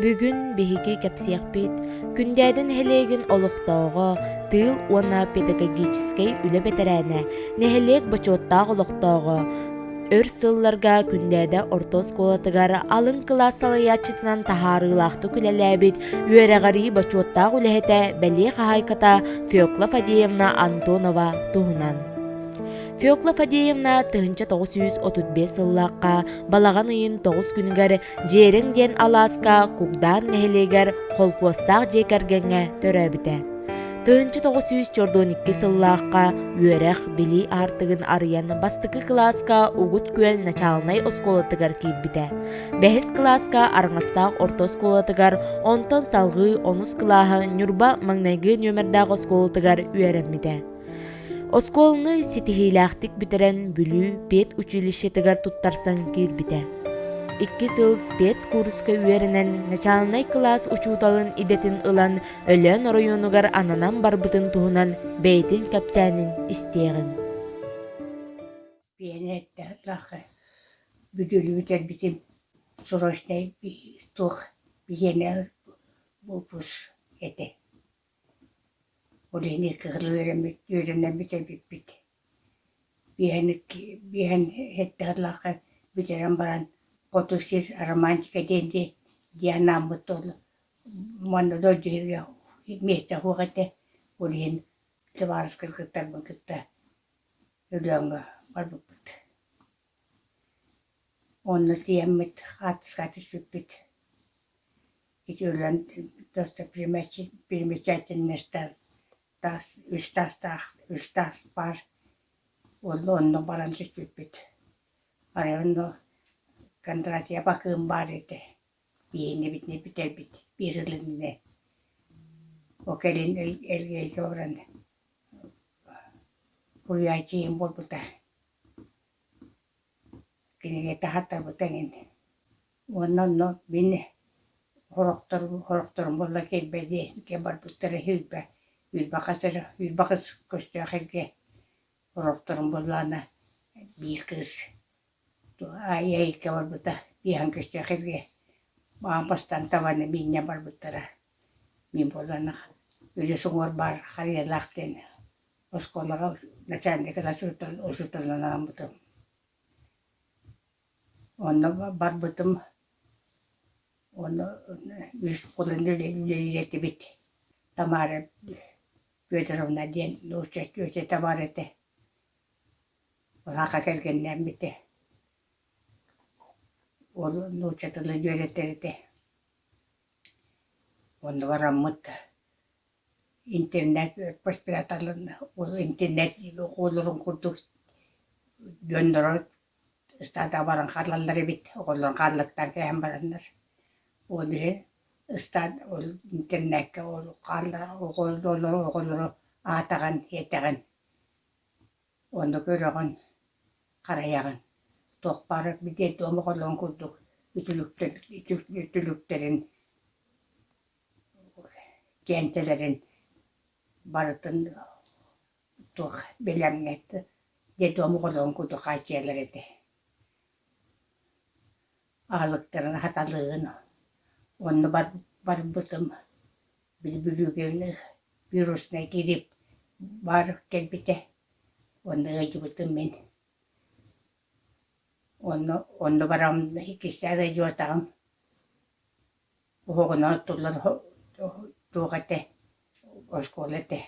Бүгүн биһиги кэпсиэхпит Күндээдэ нэһилиэгин олохтооҕо, тыыл уонна педагогическай үлэ бэтэрээнэ, нэһилиэк бочуоттаах олохтооҕо, өр сылларга Күндээдэ орто оскуолатыгар алын кылаас салайааччытынан таһаарыылаахтык үлэлээбит үөрэҕирии бочуоттаах үлэһитэ, бэлиэ хаһаайката Фекла Фадеевна Антонова туһунан. Фекла Фадеевна 1935 сыллаахха балаҕан ыйын 9 күнүгэр Дьиэрэҥ диэн алааска Кугдаан нэһилиэгэр холкуостаах дьиэ кэргэҥҥэ төрөөбүтэ. 1942 сыллаахха үөрэх, билии аартыгын арыйан бастакы кылааска Угут Күөл начаалынай оскуолатыгар киирбитэ. Бэһис кылааска Арыҥастаах орто оскуолатыгар, онтон салҕыы онус кылааһы Ньурба маҥнайгы нүөмэрдээх оскуолатыгар үөрэммитэ. Оскуоланы ситиһиилээхтик бүтэрэн Бүлүү педучилищетыгар туттарсан киирбитэ. Икки сыл спецкурска үөрэнэн начаалынай кылаас учууталын идэтин ылан Өлөөн оройуонугар ананан барбытын туһунан бэйэтин кэпсээнин истиэҕиҥ. Пиэнэ Бүдүрү бүтэрбитим срочнай туох биһиэнэ выпуск этэ. Ол иһин икки сыл үөрэммит үөрэнэн бүтэрбиппит. Биэһэн икки биэһэн сэттэ сыллаахха бүтэрэн баран хоту сир романтика диэн диэн анааммыт ол манна дойду сиргэ миэстэ суох этэ. Ол иһин табаарыс кыргыттарбын кытта Өлөөҥҥө барбыппыт. Онно тиийэммит хаартыска түспүппүт. Ити өлөн достопримечательностар таас үс таастаах үс таас баар уонна онно баран түспүппүт. Арай онно Кондратьев акыым баар этэ. Биһиэннэбитинэ бүтэрбит биир сыл иннинэ. Ол кэлин Элгээйигэ баран уруйааччы буолбута. Кинигэ таһааттарбыта эҥин. Уонна онно мин сорохтор сорохторум буолла кэлбэдиэскэ барбыттара сүүрбэ сүүрбэ хас эрэ сүүрбэ хас көстөөх эргэ сорохторум буоллаҕына биир кыыс Айайка барбыта биэһэн көстөөх эргэ аан бастаан табаны миинньэ барбыттара. Мин буоллаҕына үлэ суҥуор баар харыйалаах диэн оскуолаҕа начальник учууталынан анаабытым. Онно барбытым уонна үс кулун үлэлиир этибит. Тамара Федоровна диэн нуучча тетята баар этэ. Улахан кэргэннэммитэ. Ол нуучча тылын үөрэтэр этэ. Онно бараммыт интернет воспитателын ол интернет оҕолорун курдук дьонноро ыстаада баран хаалаллар эбит, оҕолорун хааллыктаан кээһэн бараннар. Ол иһин ыстаада ол интернеккэ ол хаалла оҕолору оҕолору аатаҕын, сиэтэҕин, онно көрөҕүн, харайаҕын. Туох баар детдом оҕолорун курдук үтүлүктэр үтүлүктэрин тиэнтэлэрин барытын туох бэлэмҥэ детдом оҕолорун курдук хааччыйаллар этэ. Аһылыктарын хаталыын онно барбытым били Бүлүүгэ вируснай грипп баар кэлбитэ онно ыалдьыбытым мин. Онно онно баран иккистээн ыалдьыбатаҕым Оһоҕунан оттуллар туох этэ, оскуола этэ.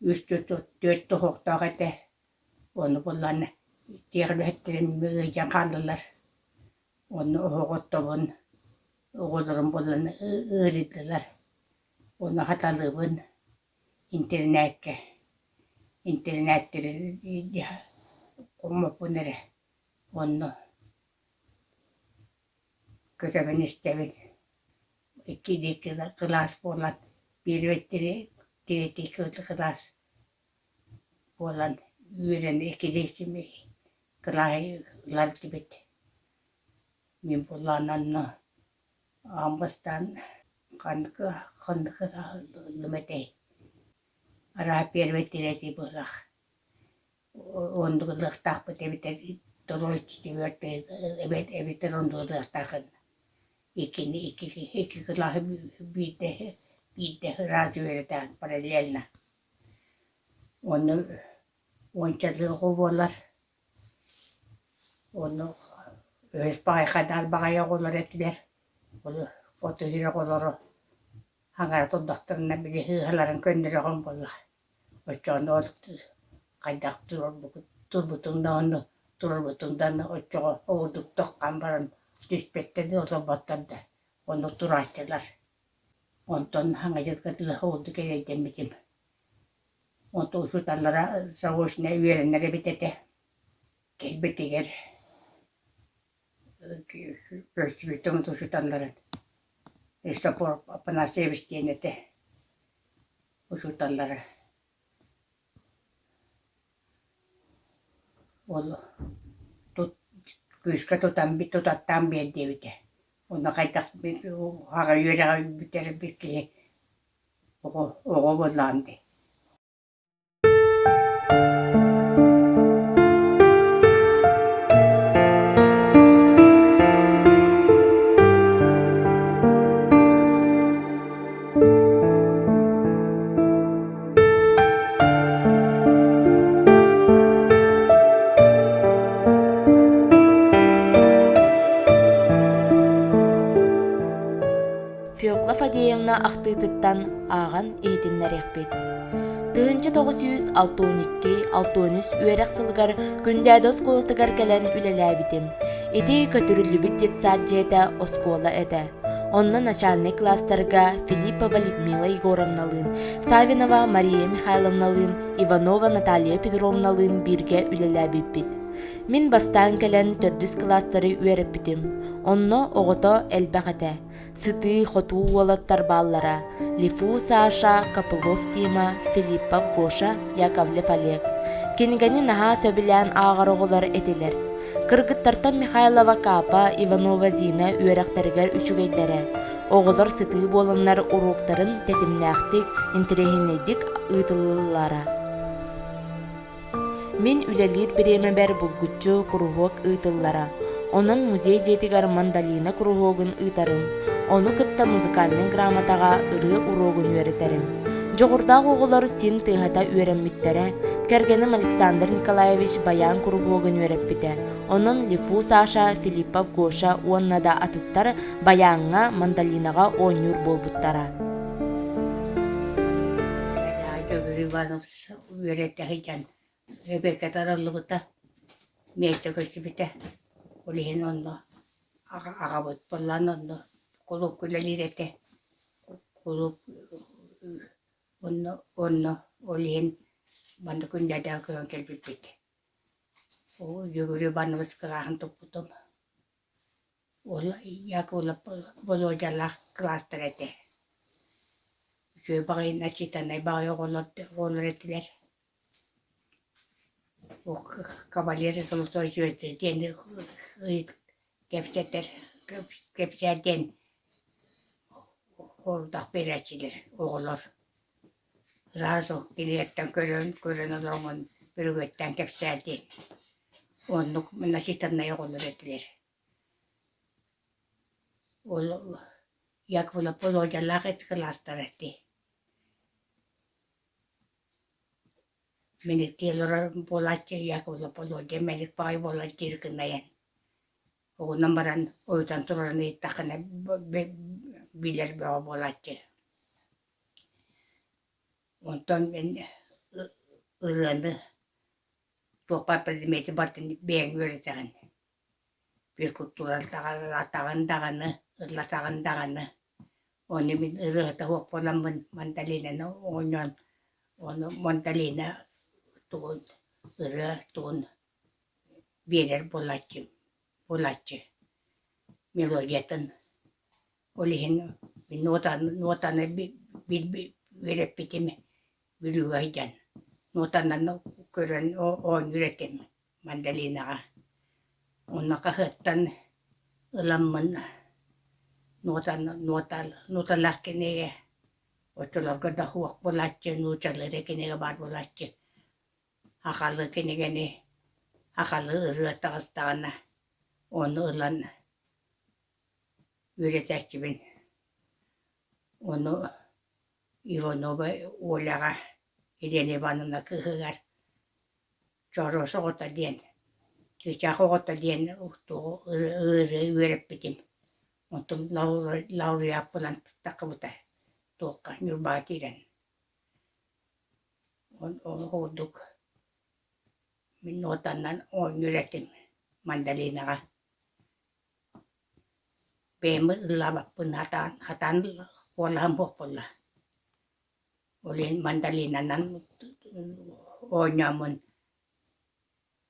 Үс түөрт оһохтоох этэ. Ону буллаҕына тиэх үлэһиттэрим ыалдьан хааллылар. Онно оһох оттобун, оҕолорум буоллаҕына ыарыйдылар. Ону хаталыыбын интэринээккэ. Интэринээттэри хоммоппун эрэ. Онно Көрөбүн истэбин иккилии кылаас буолан первый третий кылаас буолан үөрэнэ иккилии кылааһы ылар этибит. Мин буоллаҕына онно аан бастаан ханнык ханнык кылааһы ыллым этэй араа первый третий быһыылаах Оннук ылыахтаахпыт эбэтэр второй, четвертый эбэтэр оннук ылыахтааххын. Иккини икки икки кылааһы биирдэ биирдэ ыраас үөрэтэҕин параллельно. Уонна уончалыы оҕо буолар. Ону өһөс баҕайы хадаар баҕайы оҕолор этилэр. Ол хоту сир оҕолоро аҥара турдахтарына били сыыһаларын көннөрөҕүн буолла. Оччоҕуна ол хайдах турбутуҥ даҕаны турбутуҥ даҕаны оччоҕо оҕурдук тоххоон баран түспэттэр да олорботтор да оннук турааччылар. Онтон хаҥа дьылга дылы оҕурдук эрэйдэммитим. Онтон учууталлара заочно үөрэнэр эбит этэ. Кэлбитигэр көрсүбүтүм учууталларын Христофор Афанасьевич диэн этэ учууталлара. Ол тут күүскэ тутан тутаттаан биэр диэбитэ. Онно хайдах аҕа үөрэҕэ бүтэрбит киһи оҕо оҕо буоллаҕым дии. Фекла Фадеевна ахтыытыттан ааҕан иһитиннэриэхпит. 1962-63 үөрэх сылыгар Күндээдэ оскуолатыгар кэлэн үлэлээбитим. Ити көтүрүллүбүт детсад дьиэтэ оскуола этэ. Онно начальнай класстарга Филиппова Людмила Егоровналыын, Савинова Мария Михайловналыын, Иванова Наталья Петровналыын бииргэ үлэлээбиппит. Мин бастаан кэлэн төрдүс кылаастары үөрэппитим. Онно оҕото элбэх этэ. Сытыы-хотуу уолаттар бааллара: Лифу Саша, Копылов Тима, Филиппов Гоша, Яковлев Олег. Кинигэни наһаа сөбүлээн ааҕар оҕолор этилэр. Кыргыттартан Михайлова Капа, Иванова Зина үөрэхтэригэр үчүгэйдэрэ. Оҕолор сытыы буоланнар уруоктарын тэтимнээхтик, интэриэһинэйдик ыытыллаллара. Мин үлэлиир бириэмэбэр булгуччу куруһуок ыытыллара. Онон музей дьиэтигэр мандолина куруһуогун ыытарым, ону кытта музыкальнай грамотаҕа ырыа уруогун үөрэтэрим. Дьоҕурдаах оҕолор син тыаһата үөрэммиттэрэ. Кэргэним Александр Николаевич баян куруһуогун үөрэппитэ. Онон Лифу Саша, Филиппов Гоша уонна да атыттар баяҥҥа, мандолинаҕа оонньуур буолбуттара. Үөрэтэ сылдьан эбиэккэ тараллыбыта, миэстэ көстүбүтэ. Ол иһин онно аҕабыт буоллаан онно кулуупка үлэлиир этэ. Кулууп онно онно ол иһин манна күннээдэҕи көһөн кэлбиппит. Ол Дьөгүрү Иванович кылааһын туппутум. Ол Якулов Володялаах кылаастар этэ. Үчүгэй баҕайы начитаннай баҕайы оҕолор оҕолор этилэр. Кавалер золотой звезды диэн кэпсэтэр кэпсээр диэн сорудах биэрээччилэр оҕолор. Сразу кинилэртэн көрөн көрөн олороҥҥун бүрүгүөттээн кэпсээр диэн. Оннук начитаннай оҕолор этилэр. Ол Яковлев Володялаах эт кылаастара ити. Мэниктии олорор буолааччы Яковлев Володя мэник баҕайы буолар диир гынайан. Угунан баран ойутан турарын ыйыттаххына билэр бөҕө буолааччы. Онтон мин ырыаны туох баар предмети барытын бэйэҥ үөрэтэҕин. Физкультуралатаҕын даҕаны, ыллатаҕын даҕаны. Ону мин ырыаһыта суох буоламмын мандолинаны оонньоон, ону мандолина тугун ырыа тугун биэрэр буолааччым буолааччы мелодиятын. Ол иһин мин нотаны нотаны үөрэппитим Бүлүүгэ сылдьан. Нотанан көрөн оонньуур этим мандолинаҕа. Онно хаһыаттан ыламмын нотаны нота ноталаах кинигэ оччолорго да суох буолааччы, нууччалыы эрэ кинигэ баар буолааччы. Сахалыы кинигэни, сахалыы ырыа таҕыстаҕына ону ылан. Үөрэтээччибин. Ону Иванова Оляҕа Елена Ивановна кыыһыгар Чооруос оҕото диэн, чыычаах оҕото диэн тугу ырыа үөрэппитим. Онтум лауреат буолан таххыбыта туохха Ньурбаҕа киирэн. Ол курдук мин нуотаннан оонньуур этим мандолинаҕа. Бэйэм ыллаабаппын сатаан, сатаан куолаһым суох буолла. Ол иһин мандолинанан оонньооммун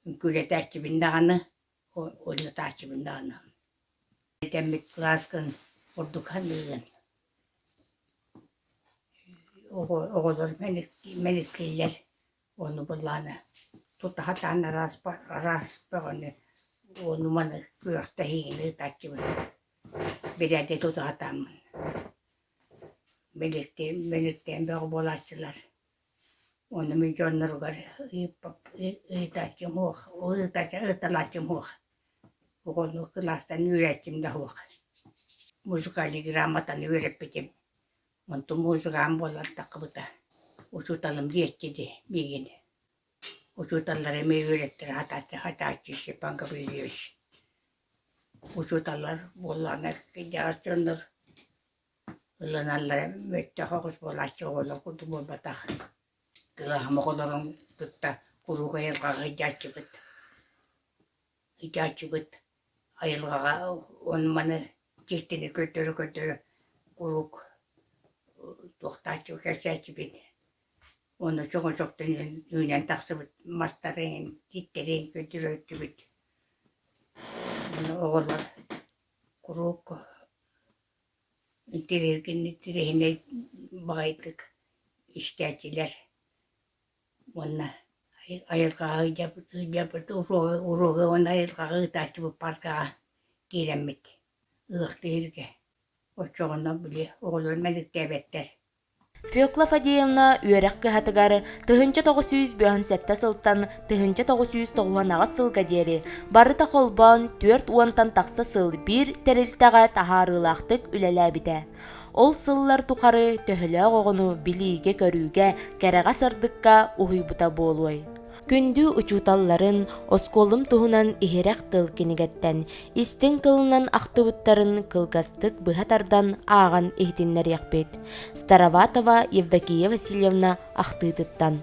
үҥкүүлэтээччибин даҕаны, ойнотооччубун даҕаны. Этэммит кылааскын ордук саныыгын. Оҕолор мэниктииллэр Ону былаана тута сатаан араас араас бөҕөнү ону-маны күрэхтэһиини ыытааччыбын. Бирээдэ тута сатааммын. Мэликтээн мэликтээн бөҕө буолааччылар. Ону мин дьонноругар ыйытааччым суох, ыыталааччым суох. Оҕону кылаастан үүрээччим да суох. Музыкальнай грамотаны үөрэппитим. Онтум музыкаан буолан таххыбыта. Учууталым диэччи дии миигин. Учууталлар эмиэ үөрэттэрэ сатааччы сатааччы Степан Гаврильевич. Учууталлар буоллаҕына кырдьаҕас дьоннор ылыналлара мөлтөх оҕус буолааччы оҕолор курдук буолбатах. Кылааһым оҕолорун кытта куруук айылҕаҕа сылдьааччыбыт. Сылдьааччыбыт айылҕаҕа ону-маны дьиктини көрдөрө-көрдөрө куруук туохтааччы кэпсээччибин уонна чоҥочохтон үүнэн тахсыбыт мастарын, тииттэрин көрдөрөөччүбүт. Уонна оҕолор куруук интэриэһинэй баҕайытык истээччилэр уонна айылҕаҕа ыдьабыт уруогу уонна айылҕаҕа ыытааччыбыт паркаҕа киирэммит ыһыахтыырга оччоҕуна били оҕолор мэликтээбэттэр. Фекла Фадеевна үөрэх кыһатыгар 1997 сылтан 1998 сылга диэри барыта холбоон 40-тан тахса сыл биир тэрилтэҕэ таһаарыылаахтык үлэлээбитэ. Ол сыллар тухары төһөлөөх оҕону билиигэ-көрүүгэ, кэрэҕэ-сырдыкка уһуйбута буолуой? Күндү учууталларын оскуолум туһунан иһирэх тыл кинигэттэн истиҥ тылынан ахтыбыттарын кылгастык быһа тардан ааҕан иһитиннэриэхпит. Староватова Евдокия Васильевна ахтыытыттан.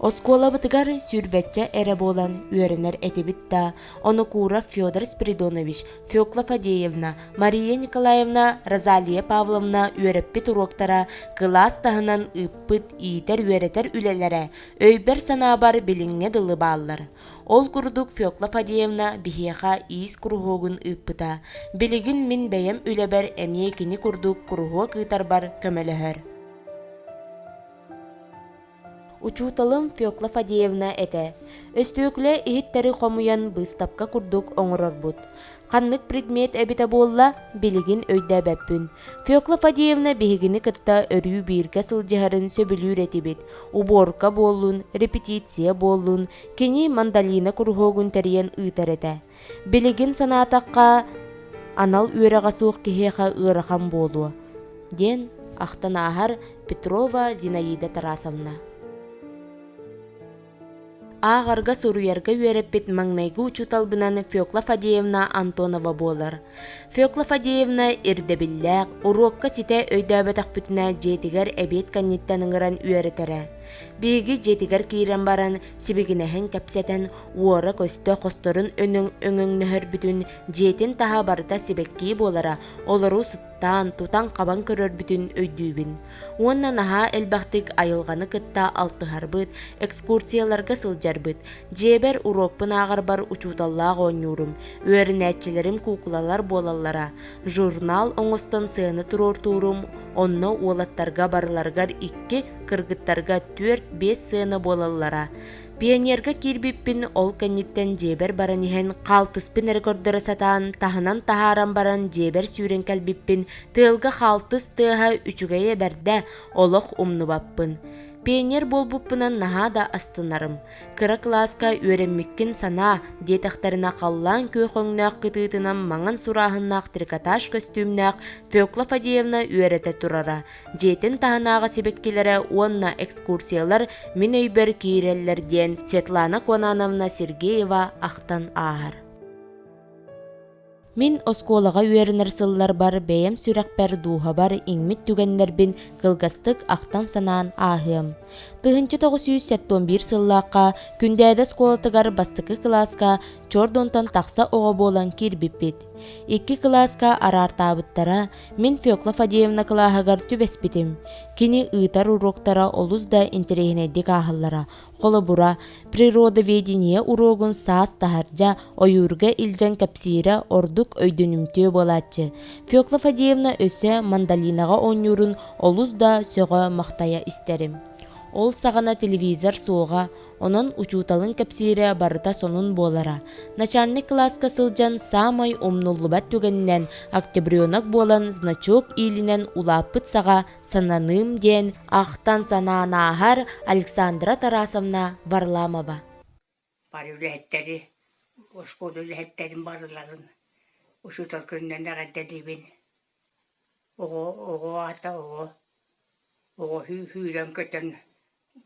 Оскуолабытыгар сүүрбэччэ эрэ буолан үөрэнэр этибит да, Онокуров Федор Спиридонович, Фекла Фадеевна, Мария Николаевна, Розалия Павловна үөрэппит уруоктара кылаас таһынан ыыппыт иитэр-үөрэтэр үлэлэрэ өйбөр-санаабар билиҥҥэ дылы бааллар. Ол курдук Фекла Фадеевна биһиэхэ иис куруһуогун ыыппыта. Билигин мин бэйэм үлэбэр эмиэ кини курдук куруһуок ыытарбар көмөлөһөр. Учууталым Фекла Фадеевна этэ. Өстүөкүлэ иһиттэри хомуйан быыстапка курдук оҥорорбут. Ханнык предмет эбитэ буолла, билигин өйдөөбөппүн. Фекла Фадеевна биһигини кытта өрүү бииргэ сылдьыһарын сөбүлүүр этибит. Уборка буоллун, репетиция буоллун, кини мандолина куруһуогун тэрийэн ыытар этэ. Билигин санаатахха, анал үөрэҕэ суох киһиэхэ ыарахан буолуо, диэн ахтан ааһар Петрова Зинаида Тарасовна. Ааҕарга суруйарга үөрэппит маҥнайгы учууталбынан Фекла Фадеевна Антонова буолар. Фекла Фадеевна ирдэбиллээх, уруокка ситэ өйдөөбөтөхпүтүнэ дьиэтигэр эбиэт кэнниттэн ыҥыран үөрэтэрэ. Биһиги дьиэтигэр киирэн баран сибигинэһэн кэпсэтэн, уора-көстө хосторун өҥөҥнөһөрбүтүн, дьиэтин таһа барыта сибэккии буолара, олору сыттаан, тутан-хабан көрөрбүтүн өйдүүбүн. Уонна наһаа элбэхтик айылҕаны кытта алтыһарбыт, экскурсияларга сылдьарбыт. Дьиэбэр уруокпун ааҕарбар учууталлаах оонньуурум, үөрэнээччилэрим куукулалар буолаллара. Журнал оҥостон сыана туруортуурум, онно уолаттарга барыларыгар икки, кыргыттарга түөрт-биэс сыана буолаллара. Пионерга киирбиппин ол кэнниттэн дьиэбэр баран иһэн хаалтыспын эрэ көрдөрө сатаан, таһынан таһааран баран дьиэбэр сүүрэн кэлбиппин тыалга хаалтыс тыаһа үчүгэйэ бэрдэ, олох умнубаппын. Пионер буолбуппунан наһаа да астынарым. Кыра кылааска үөрэммиккин санаа, диэтэхтэринэ халлаан күөх өҥнөөх кытыытынан маҥан сурааһыннаах трикотаж көстүүмнээх Фекла Фадеевна үөрэтэ турара. Дьиэтин таһынааҕы сибэккилэрэ уонна экскурсиялар мин өйбөр киирэллэр диэн Светлана Конановна Сергеева ахтан ааһар. Мин оскуолаҕа үөрэнэр сылларбар бэйэм сүрэхпэр, дууһабар иҥмит түгэннэрбин кылгастык ахтан-санаан ааһыам. 1971 сыллаахха Күндээдэ оскуолатыгар бастакы кылааска Чордонтон тахса оҕо буолан киирбиппит. Икки кылааска араартаабыттара, мин Фекла Фадеевна кылааһыгар түбэспитим. Кини ыытар уруоктара олус да интэриэһинэйдик ааһаллара, Холобура, природоведение уруогун саас таһырдьа ойуурга илдьэн кэпсиирэ ордук өйдөнүмтүө буолааччы. Фекла Фадеевна өссө мандолинаҕа оонньуурун олус да сөҕө-махтайа истэрим. Ол саҕана телевизор суоҕа, онон учууталын кэпсиирэ барыта сонун буолара. Начальник кылааска сылдьан саамай умнуллубат түгэнинэн октябренок буолан значок иилинэн улааппыт саҕа сананыым диэн ахтан-санаан ааһар Александра Тарасовна Варламова. Бары үлэһиттэри, оскуола үлэһиттэрин барыларын учуутал күнүнэн эҕэрдэлиибин. Оҕо оҕо аата оҕо, оҕо сүүрэн-көтөн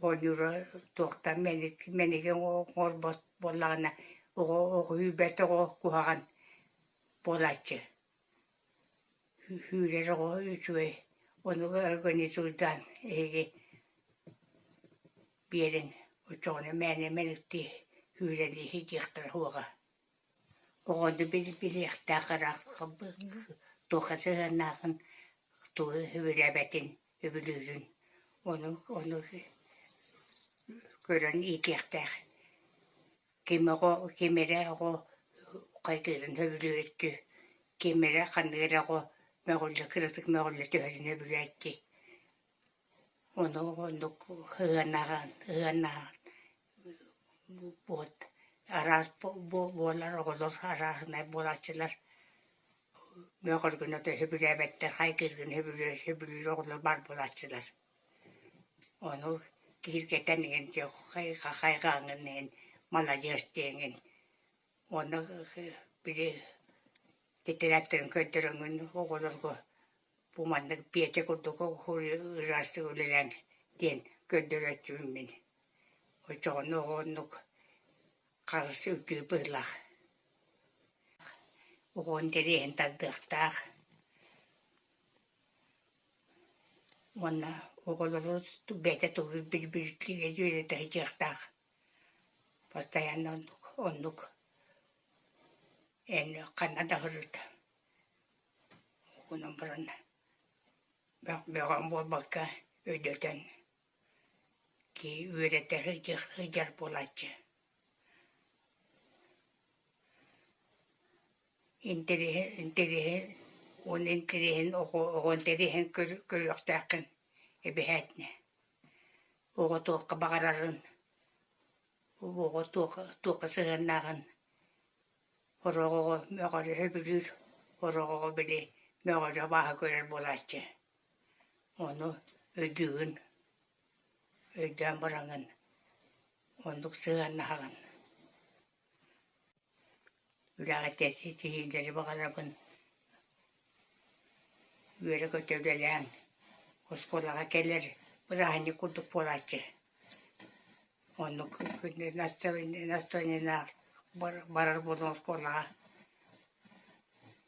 оонньуура туохтан мэник мэниги оҥорбот буоллаҕына оҕо оҕо сүүрбэт оҕо куһаҕан буолааччы. Сүүрэр оҕо үчүгэй, ону организуйдаан эһиги биэриҥ, оччоҕуна мээнэ мэниктии сүүрэлии сылдьыахтара суоҕа. Оҕону билиэхтээх туохха сыһыаннааҕын, тугу сөбүлээбэтин, сөбүлүүрүн ону ону көрөн иитиэхтээх. Ким оҕо ким эрэ оҕо хайгыырын сөбүлүүрчү, ким эрэ ханнык эрэ оҕо мөҕүллэ кыратык мөҕүллэ түһэрин сөбүлээччи. Ону оннук сыһыаннаһан сыһыаннаһан вот араас буолар оҕолор арааһынай буолааччылар мөҕөргүн ото сөбүлээбэттэр, хайгыыргын сөбүлүүр оҕолор баар буолааччылар. Ону киһиргэтэн иһин хайҕааҥҥын иһин маладьыас диэҥҥин уонна били тэтэрээттэрин көрдөрөҥҥүн оҕолорго бу маннык Петя курдук ыраастык үлэлээҥ диэн көрдөрөөччүбүн мин. Оччоҕуна оҕо оннук харыс үрдүүр быһыылаах. Оҕо интэриэһин тардыахтаах. Уонна оҕолору бэйэтэ тугу билбитигэр үөрэтэ сылдьыахтаах. Постоянно оннук, оннук эн ханна да сырыт Онон баран бөҕөм буолбакка өйдөтөн киһи үөрэтэ сылдьар буолааччы. Интэриэһин интэриэһин уонна интэриэһин оҕо оҕо интэриэһин көрүөхтээххин эбэһээтинэ. Оҕо туохха баҕарарын, оҕо туохха туохха сыһыаннааҕын сорох оҕо мөҕөрү сөбүлүүр, сорох оҕо били мөҕөрү абааһы көрөр буолааччы. Ону өйдүүгүн, өйдөөн бараҥҥын оннук сыһыаннаһаҕын. Үлэҕэ ситиһиилэри баҕарабын, үөрэ-көтө үлэлээҥ, оскуолаҕа кэлэр бырааһынньык курдук буолааччы. Оннук настроениелаах барар буолан оскуолаҕа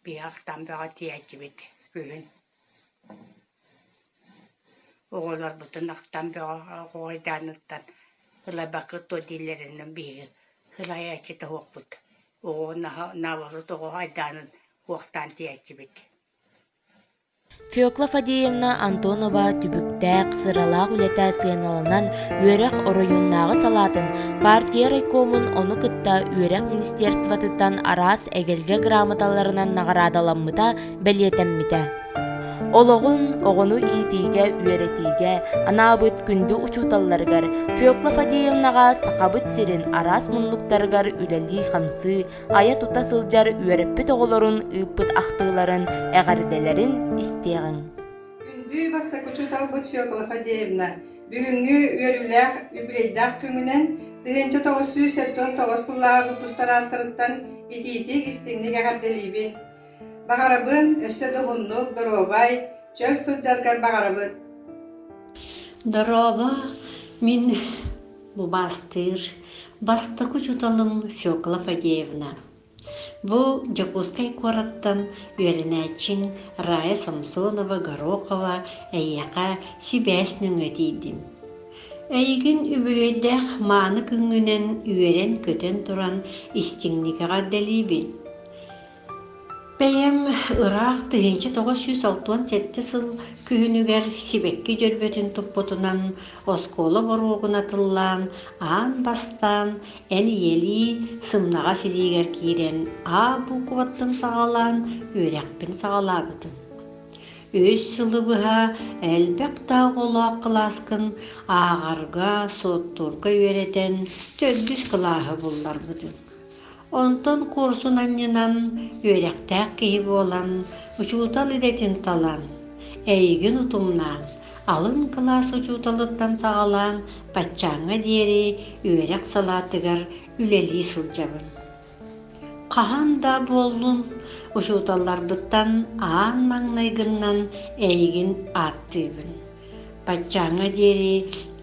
биһи ахтан бөҕө тиийээччибит күһүн. Оҕолорбутун ахтан бөҕө оҕойдааныттан ылайбаккыт дуо дииллэринэн биһиги ылайааччыта суохпут. Оҕо наоборот оҕо айдаанын уохтаан тиийээччибит. Фекла Фадеевна Антонова түбүктээх, сыралаах үлэтэ сыаналанан үөрэх оройуоннааҕы салаатын, партия райкомун ону кытта үөрэх министерствотыттан араас эгэлгэ грамоталарынан наҕараадаламмыта бэлиэтэммитэ. Олоҕун оҕону иитиигэ, үөрэтиигэ анаабыт күндү учууталларыгар Фекла Фадеевнаҕа Сахабыт сирин араас муннуктарыгар үлэлии-хамсыы, айа-тута сылдьар үөрэппит оҕолорун ыыппыт ахтыыларын, эҕэрдэлэрин истиэҕиҥ. Күндү бастакы учууталбыт Фекла Фадеевна! Бүгүҥҥү үөрүүлээх үбүлүөйдээх күҥүнэн 1979 сыллааҕы выпустар ааттарыттан итиитик истиҥник эҕэрдэлиибин. Баҕарабын өссө да уһуннук, доруобай, чөл сылдьаргар баҕарабыт. Дорообо, мин убаастыыр бастакы учууталым Фёкла Фадеевна. Бу Дьокуускай куораттан үөрэнээччиҥ Рая Самсонова-Горохова эйиэхэ сибээс нөҥүө тиийдим. Эйигин үбүлүөйдээх мааны күҥҥүнэн үөрэн-көтөн туран истиҥник эҕэрдэлиибин. Бэйэм ыраах 1967 сыл күһүнүгэр сибэкки дьөрбөтүн туппутунан оскуола боруогун атыллаан, аан бастаан эн ийэлии сымнаҕас илиигэр киирэн А буукубаттан саҕалаан үөрэхпин саҕалаабытым. Үс сылы быһа элбэх да оҕолоох кылааскын ааҕарга, суоттуурга үөрэтэн төрдүс кылааһы булларбытым. Онтон куорсун анньынан, үөрэхтээх киһи буолан, учуутал идэтин талан, эйигин утумнаан, алын кылаас учууталыттан саҕалаан баччааҥҥа диэри үөрэх салаатыгар үлэлии сылдьабын. Хаһан да буоллун, учууталларбыттан аан маҥнайгыннан эйигин ааттыыбын. Баччааҥҥа диэри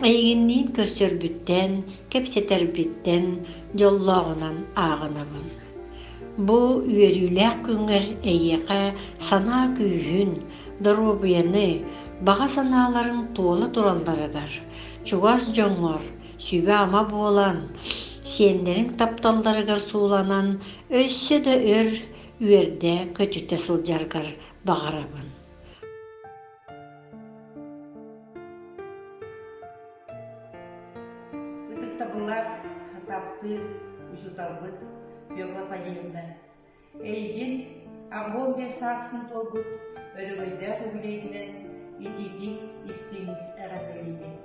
эйигинниин көрсөрбүттэн, кэпсэтэрбиттэн дьоллооҕунан ааҕынабын. Бу үөрүүлээх күҥҥэр эйиэхэ санаа күүһүн, доруобуйаны, баҕа санааларыҥ туола туралларыгар, чугас дьоҥҥор сүбэ-ама буолан, сиэннэриҥ тапталларыгар сууланан өссө да өр үөрдэ-көтүтэ сылдьаргар баҕарабын. Ытыктабыллаах таптыыр учууталбыт Фёкла Фадеевна, эйигин 85 сааскын туолбут өрөгөйдөөх үбүлүөйгүнэн итиитик истиҥ эҕэрдэлиибин.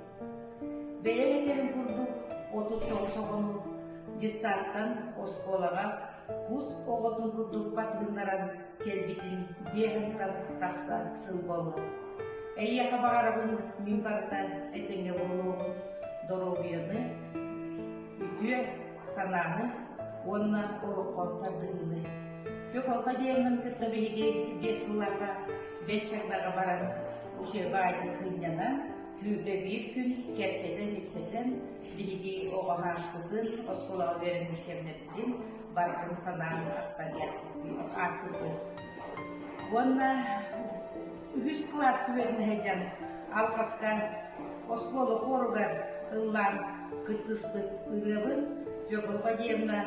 Бэйэҥ этэрин курдук 39 оҕону детсадтан оскуолаҕа кус оҕотун курдук батыһыннаран кэлбитин биэһинтэн тахса сыл буолла. Эйиэхэ баҕарабын мин барыта этэҥҥэ буолуоҕун, доруобуйаны, үтүө санааны уонна олоххо тардыһыыны. Фёколка диэҥҥин кытта биһиги биэс сыллаахха бэс чагдаҕа баран үчүгэй баайдык сынньанан, 21 күн кэпсэтэн-ипсэтэн биһиги оҕо ааспытын, оскуолаҕа үөрэммит кэмнэрбитин барытын санаан ахтан ааспыппыт. Уонна үһүс кылааска үөрэнэ сылдьан алҕаска оскуола хуоругар ыллаан кыттыспыт ырыабын Фёкла Фадеевна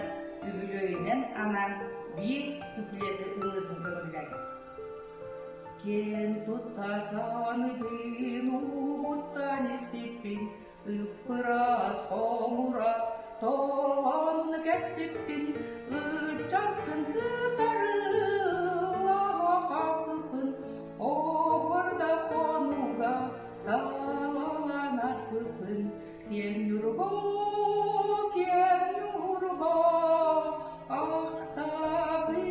үбүлүөйүнэн анаан биир куплеты ыллыырбын көҥүллээн. Киэн тутта саныыбын уугуттан испиппин Ыппыраас хомура толоонун кэспиппин Ыччаккын кытары лаһахаппыппын Оһуорда хонууга далалаан аспыппын Киэҥ Ньурба, киэҥ Ньурба, ахтабын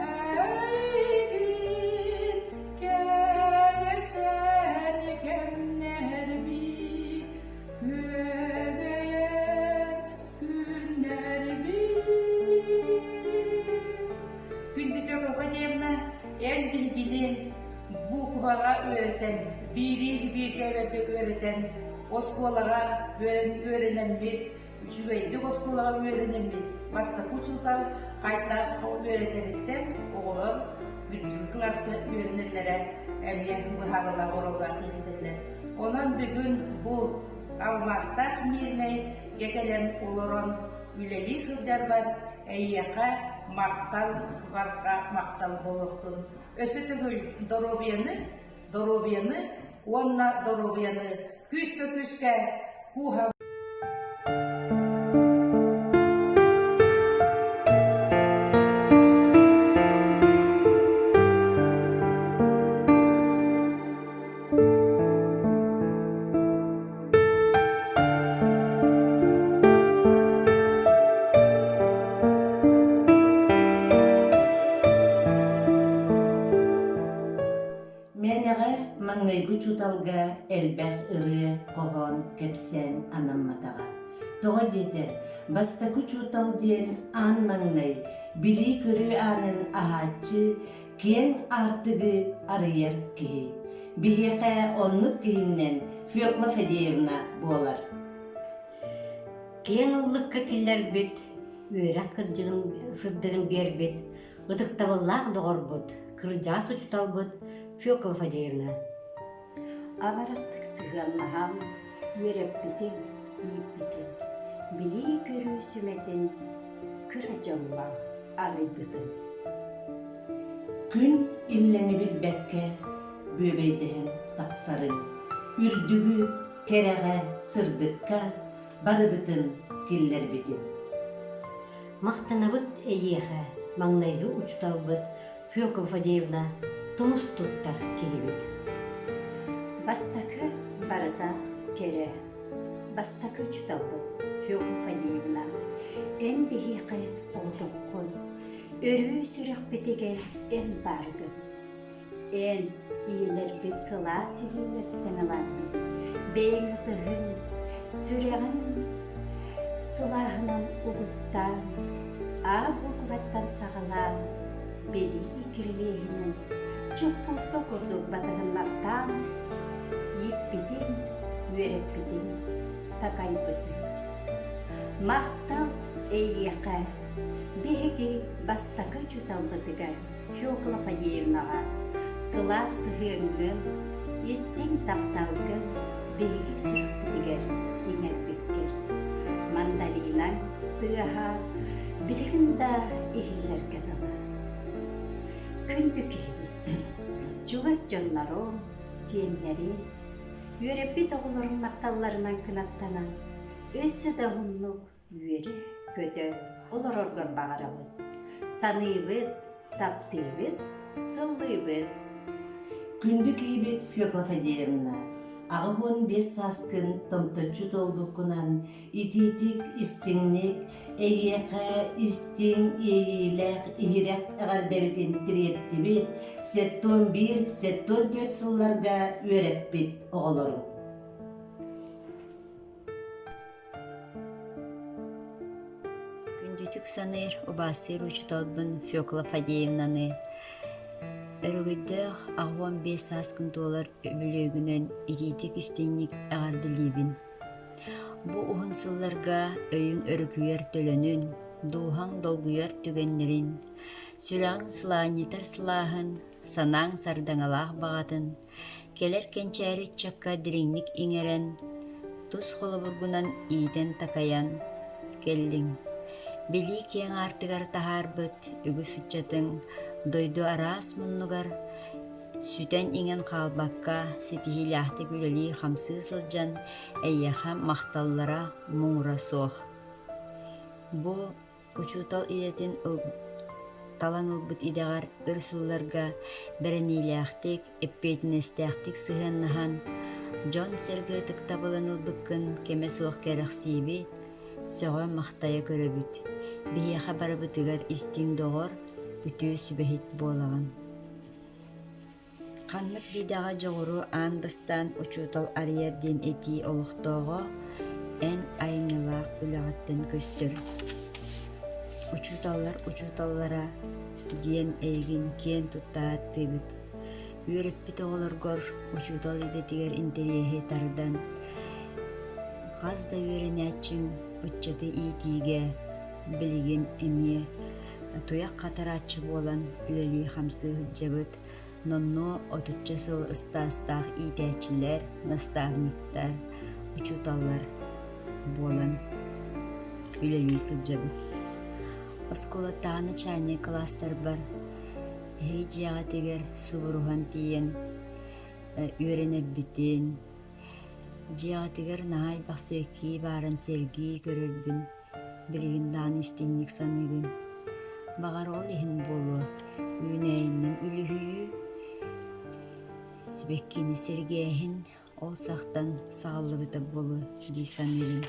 эйигин, кэрэчээн кэмнэрбит, күөгэйэр күннэрбит. Күндү Фёкла Фадеевна, эн биһигини буукубаҕа үөрэтэн, биирии бииргэ үөрэтэн, оскуолаҕа үөрэнэммит, үчүгэйдик оскуолаҕа үөрэнэммит, бастакы учуутал хайдах үөрэтэриттэн оҕолор үрдүкү кылааска үөрэнэллэрэ эмиэ быһаарылаах оруоллаах диэтэллэр. Онон бүгүн бу алмаастаах Мирнэйгэ кэлэн олорон үлэлии сылдьарбар эйиэхэ махтал барҕа махтал буолуохтун. Өссө төгүл доруобуйаны, доруобуйаны уонна доруобуйаны күүскэ-күүскэ кууһа Мээнэҕэ маҥнайгы. учууталга элбэх ырыа, хоһоон, кэпсээн анамматаҕа. Тоҕо диэтэр, бастакы учуутал диэн аан маҥнай билии-көрүү аанын аһааччы, киэҥ аартыгы арыйар киһи. Биһиэхэ оннук киһиннэн Фекла Фадеевна буолар. Киэҥ ыллыкка киллэрбит, үөрэх кырдьыгын сырдыгын биэрбит ытыктабыллаах доҕорбут, кырдьаҕас учууталбыт Фекла Фадеевна. Абарастык сыһыаннаһан, үөрэппитиҥ, ииппитиҥ, билии-көрүү сүмэтин кыра дьоҥҥо арыйбытыҥ. Күн иллэҥи билбэккэ бүөбэйдэһэн тахсарыҥ, үрдүгү, кэрэҕэ, сырдыкка барыбытын киллэрбитин. Махтанабыт эйиэхэ, маҥнайгы учууталбыт Фекла Фадеевна тумус туттар киһибит. Бастакы барыта кэрэ. Бастакы учууталбыт Фекла Фадеевна, эн биһиэхэ соҕотоххун, өрүү сүрэхпитигэр эн бааргын. Эн ийэлэрбит сылаас илиилэриттэн ылаҥҥын, бэйэҥ ытыһыҥ, сүрэҕиҥ сылааһынан угуттаан, А буукубаттан саҕалаан, билии кирилиэһинэн чоппууска курдук батыһыннартаан, ииппитиҥ, үөрэппитиҥ, такайбытыҥ. Махтал эйиэхэ, биһиги бастакы учууталбытыгар Фекла Фадеевнаҕа сылаас сыһыаҥҥын, истиҥ тапталгын биһиги сүрэхпитигэр иҥэрбиккэр. Мандалинаҥ тыаһа билигин да иһиллэргэ дылы. Күндү киһибит, чугас дьонноруҥ, сиэннэриҥ, үөрэппит оҕолоруҥ махталларынан кынаттанан, өссө да уһуннук үөрэ-көтө олороргор баҕарабыт. Саныыбыт, таптыыбыт, сыллыыбыт. Күндү киһибит Фекла Фадеевна, 85 сааскын томточчу туолбуккунан итиитик, истиҥник, эйиэхэ истиҥ, иэйиилээх, иһирэх эҕэрдэбитин тириэртибит, 71, 74 сылларга үөрэппит оҕолоруҥ. Күндүтүк саныыр, убаастыыр учууталбын Фекла Фадеевнаны өрөгөйдөөх 85 сааскын туолар үбүлүөйгүнэн итиитик-истиҥник эҕэрдэлиибин. Бу уһун сылларга өйүҥ өрүкүйэр төлөнүн, дууһаҥ долгуйар түгэннэрин, сүрэҕиҥ сылаанньытар сылааһын, санааҥ сардаҥалаах баҕатын Кэлэр кэнчээри ыччакка дириҥник иҥэрэн, тус холобургунан иитэн-такайан кэллиҥ. Билии киэҥ аартыгар таһаарбыт үгүс ыччатыҥ дойду араас муннугар сүтэн-иҥэн хаалбакка ситиһиилээхтик үлэлии-хамсыы сылдьан эйиэхэ махталлара муҥура суох. Бу Учуутал идэтин талан ылбыт идэҕэр өр сылларга бэриниилээхтик, эппиэтинэстээхтик сыһыаннаһан, дьон-сэргэ ытыктабылын ылбыккын кэмэ суох кэрэхсиибит, сөҕө-махтайа көрөбүт. Биһиэхэ барыбытыгар истиҥ доҕор, үтүө сүбэһит буолаҕын. Ханнык биидэҕэ дьоҕуру аан бастаан учуутал арыйар диэн этии олохтооҕо эн айымньылаах үлэҕиттэн көстөр. Учууталлар учууталлара диэн эйигин киэн тутта ааттыыбыт. Үөрэппит оҕолоргор учуутал идэтигэр интэриэһи тардан, хас да үөрэнээччиҥ ыччаты иитиигэ билигин эмиэ туйах хатарааччы буолан үлэлии-хамсыы сылдьабыт. Номнуо отучча сыл ыстаастаах иитээччилэр, наставниктар, учууталлар буолан үлэлии сылдьабыт. Оскуолаттааҕы начальнай кылаастарбар эһиги дьиэҕитигэр субуруһан тиийэн үөрэнэрбитин, дьиэҕитигэр наһаа элбэх сибэкки баарын сэргии көрөрбүн Билигин даҕаны истиҥник саныыбын. Баҕар ол иһин буолуо, үүнээйинэн үлүһүйүү, сибэккини сэргээһин ол сахтан саҕаллыбыта буолуо дии саныыбын.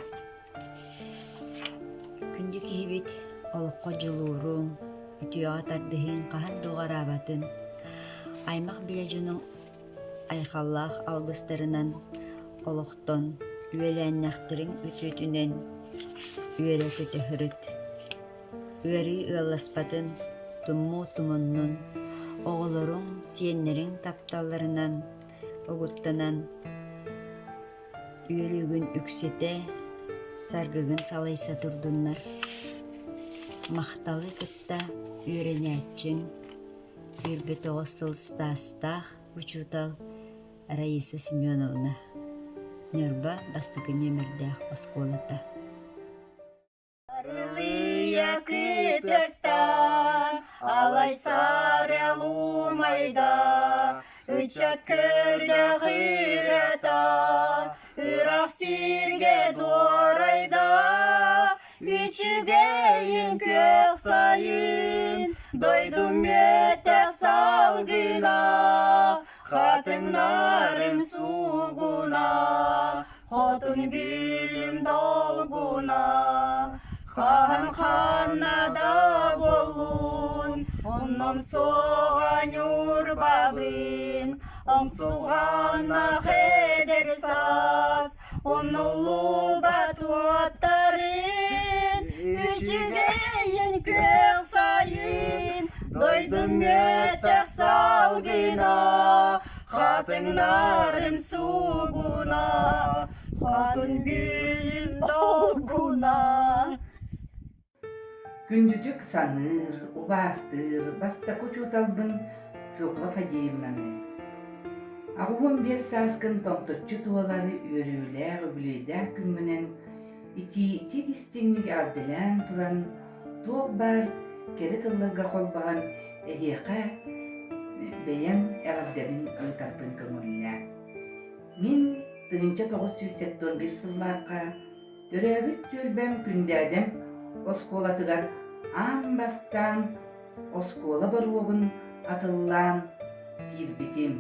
Күндү киһибит олоххо дьулууруҥ, үтүөҕэ тардыһыыҥ хаһан да уҕараабатын. Аймах билэ дьонуҥ. айхаллаах алгыстарынан олохтон үөлээннэхтэриҥ үтүөтүнэн үөрэ-көтө сырыт. Ыарыы ыалласпатын, тумуу тумуннун, оҕолоруҥ, сиэннэриҥ тапталларынан угуттанан Үөрүүгүн үксэтэ, саргыгын салайса турдуннар. Махталы кытта үөрэнээччиҥ, 29 сыл саастаах учуутал Раиса Семеновна, Ньурба бастакы нүөмэрдээх оскуолата. Арылыйа кытыстан, алайсар лумайда, ыччат көрдөх ырата, ырах сиргэ дуорайда, үчүгэйин күөх сайын, дойдум мөтөх салгына, хатыҥнарын суугуна, Хотун билим долгуна, хаһан ханна да буоллун, онном суоҕа Ньурбабын, умсулҕаннах эдэр саас, умнуллубат уоттарын, үчүгэйин күөх сайын, дойдум мөтөх салгына, Хатыҥнарым суугуна, хотун бүлүм долгуна. Күндүтүк саныыр, убаастыыр бастакы учууталбын Фёкла Фадеевнаны. 85 сааскын томточчу туолар үөрүүлээх үбүлүөйдээх күҥҥүнэн итиитик истиҥник эҕэрдэлээн туран, туох баар кэрэ тылларга холбоһон эһиэхэ бэйэм эҕэрдэбин ыытарбын көҥүллээ. Мин 1971 сыллаахха төрөөбүт түөлбэм Күндээдэм оскуолатыгар аан бастаан оскуола боруогун атыллаан киирбитим.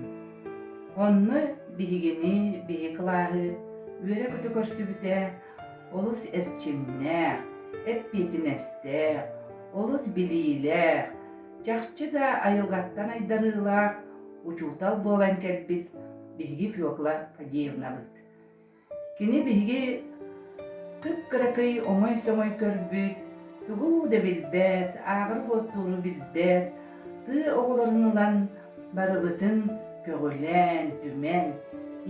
Онно биһигини, биһи кылааһы үөрэ-көтө көрсүбүтэ олус эрчимнээх, эппиэтинэстээх, олус билиилээх, чахчы да айылҕаттан айдарыылаах учуутал буолан кэлбит биһиги Фёкла Фадеевнабыт. Кини биһиги кып-кыракый оҥой-соҥой көрбүт, тугу да билбэт, ааҕар-суоттууру билбэт тыа оҕолорун ылан барыбытын көҕүлээн, түмэн,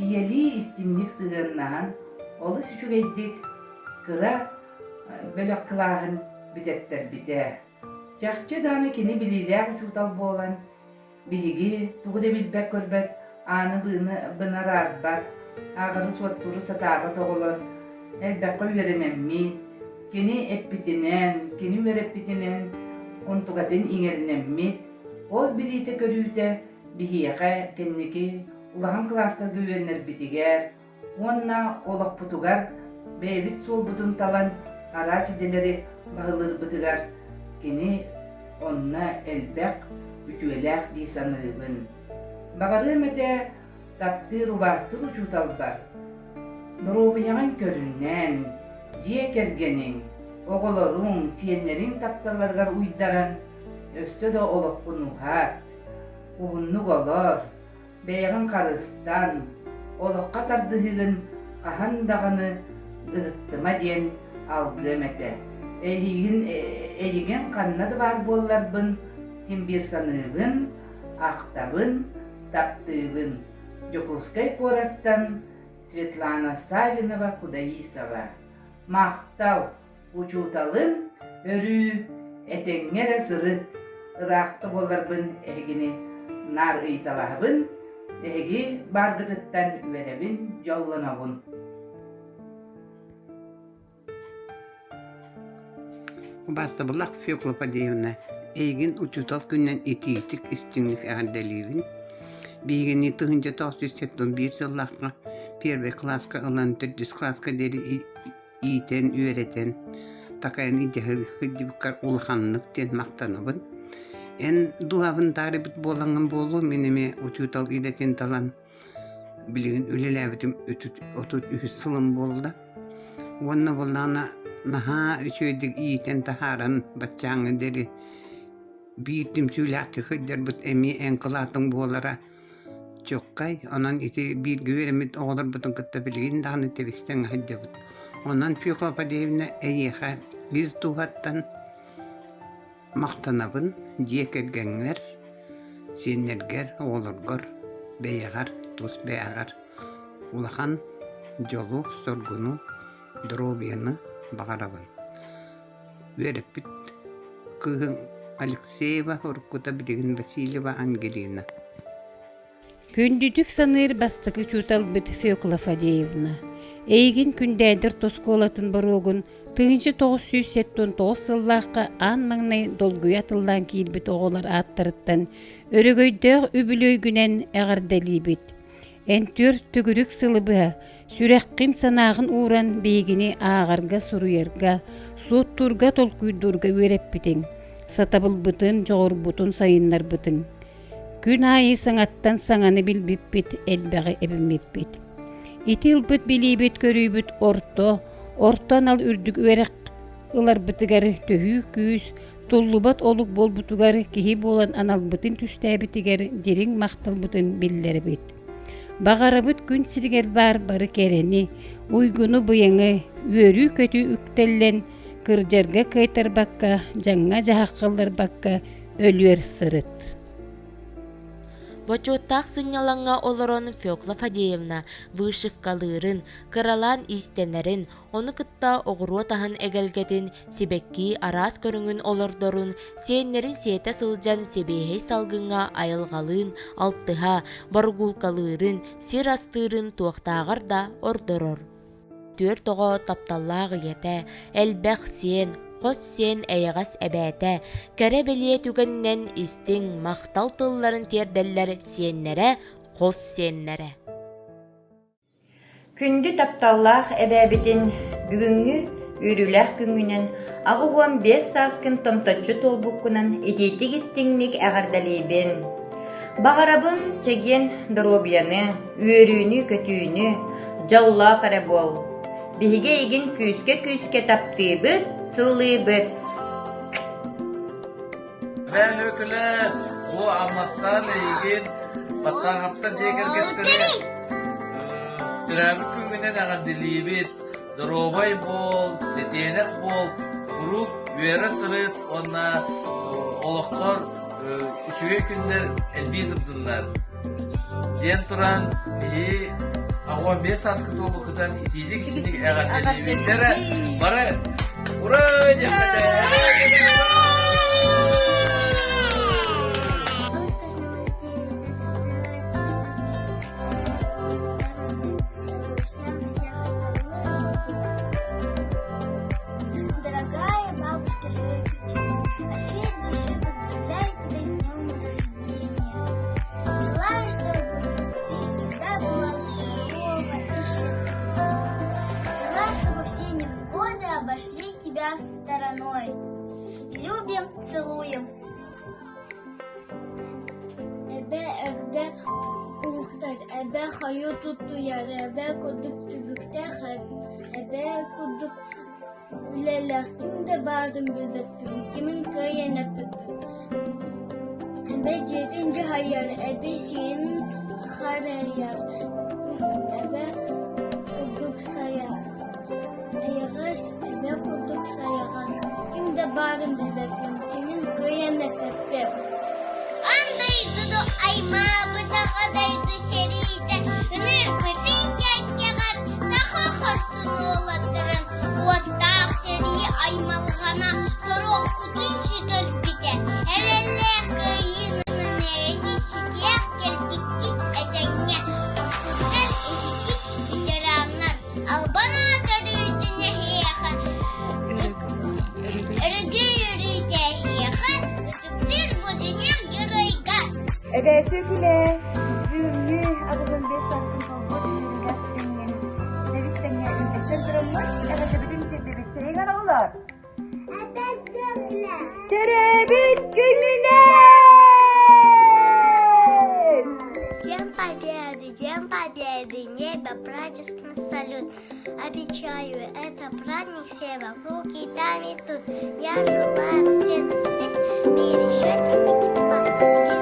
ийэлии истиҥник сыһыаннаһан олус үчүгэйдик кыра бөлөх кылааһын бүтэттэрбитэ. Чахчы даҕаны кини билиилээх учуутал буолан, биһиги тугу да билбэт-көрбөт, ааны-быаны араарбат, ааҕары-суоттууру сатаабат оҕолор элбэххэ үөрэнэммит, кини эппитинэн, кини үөрэппитинэн онтукатын иҥэринэммит, ол билиитэ-көрүүтэ биһиэхэ кэнники улахан кылаастарга үөрэнэрбитигэр уонна олохпутугар бэйэбит суолбутун талан араас идэлэри баһылыырбытыгар кини онно элбэх үтүөлээх дии саныыбын. Баҕарыам этэ таптыыр убаастыыр учууталбар доруобуйаҕын көрүнэн, дьиэ кэргэниҥ, оҕолоруҥ, сиэннэриҥ тапталларыгар уйдаран өссө да олоххун уһат, уһуннук олор, бэйэҕин харыстан, олоххо тардыһыыгын хаһан даҕаны ыһыктыма диэн алгыам этэ. Эйигин, эйигин ханна да баар буолларбын син биир саныыбын, ахтабын, таптыыбын. Дьокуускай куораттан Светлана Саввинова-Кудаисова. Махтал! Учууталым өрүү этэҥҥэ эрэ сырыт, ыраахта буолларбын эһигини наар ыйыталаһабын, эһиги бааргытыттан үөрэбин, дьоллонобун. Убаастабыллаах Фёкла Фадеевна, эйигин учуутал күнүнэн итиитик истиҥник эҕэрдэлиибин. Биһигини 1971 сыллаахха первый кылааска ылан төрдүс кылааска диэри иитэн, үөрэтэн, такайан илдьэ сылдьыбыккар улаханнык диэн махтанабын. Эн дууһабын таарыйбыт буолаҥҥын буолуо, мин эмиэ учуутал идэтин талан билигин үлэлээбитим 33 сылым буолла. Уонна буоллаҕына наһаа үчүгэйдик иитэн таһааран баччааҥҥа диэри биир түмсүүлээхтик сылдьарбыт эмиэ эн кылаатыҥ буолара. Чуоккай, онон ити бииргэ үөрэммит оҕолорбутун кытта билигин даҕаны тэбистэн сылдьабыт. Онон Фёкла Фадеевна эйиэхэ ис дууһаттан махтанабын дьиэ кэргэҥҥэр, сиэннэргэр, оҕолоргор, бэйэҕэр, тус бэйэҕэр улахан дьолу, соргуну, доруобуйаны баҕарабын. Үөрэппит кыыһыҥ Алексеева уруккута билигин Васильева Ангелина. Күндүтүк саныыр бастакы учууталбыт Фекла Фадеевна, эйигин Күндээдэр оскуолатын боруогун 1979 сыллаахха аан маҥнай долгуйа атыллаан киирбит оҕолор ааттарыттан өрөгөйдөөх үбүлүөйгүнэн эҕэрдэлиибит. Эн түөрт төгүрүк сылы быһа сүрэххин санааҕын ууран биһигини ааҕарга-суруйарга, суоттуурга, толкуйдуурга үөрэппитиҥ, сатабылбытын, дьоҕурбутун сайыннарбытыҥ. Күн аайы саҥаттан саҥаны билбиппит, элбэҕи эбиммиппит. Ити ылбыт билиибит-көрүүбүт орто, орто анал үрдүк үөрэх ыларбытыгар төһүү күүс, туллубат олук буолбутугар киһи буолан аналбытын түстээбитигэр дириҥ махталбытын биллэрэбит. Баҕарабыт күн сиригэр баар бары кэрэни, уйгуну-быйаҥы, үөрүү-көтүү үктэллэн, кырдьарга кыайтарбакка, дьаҥҥа-дьаһахха ылларбакка өлүөр сырыт. Бочуоттаах сынньалаҥҥа олорон Фекла Фадеевна вышивкалыырын, кыралаан иистэнэрин, ону кытта оҕуруот аһын эгэлгэтин, сибэкки араас көрүҥүн олордорун, сиэннэрин сиэтэ сылдьан сибиэһэй салгыҥҥа айылҕалыын алтыһа, боргуулкалыырын, сир астыырын туохтааҕар да ордорор. Түөрт оҕо тапталлаах ийэтэ, элбэх сиэн, хос сиэн эйэҕэс эбээтэ, кэрэ-бэлиэ түгэнинэн истиҥ, махтал тылларын тиэрдэллэр сиэннэрэ, хос сиэннэрэ. Күндү тапталлаах эбээбитин бүгүҥҥү үөрүүлээх күҥҥүнэн 85 сааскын томточчу туолбуккунан итиитик-истиҥник эҕэрдэлиибин! Баҕарабын чэгиэн доруобуйаны, үөрүүнү-көтүүнү, дьоллоох эрэ буол. Биһиги эйигин күүскэ-күүскэ таптыыбыт, сыллыыбыт. Эбээ Һөкүлэ, бу Амматтан эйигин Баттааҕаптар дьиэ кэргэттэрэ төрөөбүт күҥҥүнэн эҕэрдэлиибит. Доруобай буол, тэтиэнэх буол, куруук үөрэ сырыт уонна олоххор үчүгэй күннэр элбии турдуннар диэн туран биһи 85 сааскы туолбуккутан итиитик исиник эҕэрдэлиибит дьэрэ бары ура диэххэ Дорогая бабушка Жекича, от всей души поздравляю тебя с днем рождения. Желаю, чтобы ты всегда была здорова и счастлива. Желаю, чтобы все невзгоды обошли тебя стороной. Любим, целуем. Эбэ эрдэ уһуктар, эбэ хойуу туттуйар, эбэ курдук түбүктээх, эбэ курдук үлэлээх ким да баарын билбэппин, кимин кыайан эппэппин. Эбэ дьиэтин дьаһайар, эбэ сиэнин харайар, эбэ курдук сайар. Эйэҕэс, эбэ курдук сайаҕас, ким да баарын билбэппин, кимин кыайан эппэппин. Аан дойдуну аймаабыт аҕа дойду сэриитэ ынырбытын кэккэҕэр саха хорсун уолаттарын уоттаах сэрии аймалҕана соруохпутун сүтэрбитэ эрэллээх кыайыынан эйэни ситиэх кэлбиккит этэҥҥэ хорсуннар эһиги ветераннар Албан аат өрүүтүн эһиэхэ, өрөгөй өрүүтэ эһиэхэ, ытыктыыр будунньах геройга. Эбээси күлэ, бүгүҥҥү абыгын биэс сааскын толбут үөрүүлээх күҥҥүн тэбис тэҥҥэ үллэстэн тураммыт, эҕэрдэбитин тиэрдэбит. Тэйиҥ оҕолор! Төрөөбүт күнүнэн! День Победы, День Победы, небо празднично салют. Обещаю, это праздник все вокруг и там, и тут. Я желаю всем на свете мире счастья и тепла.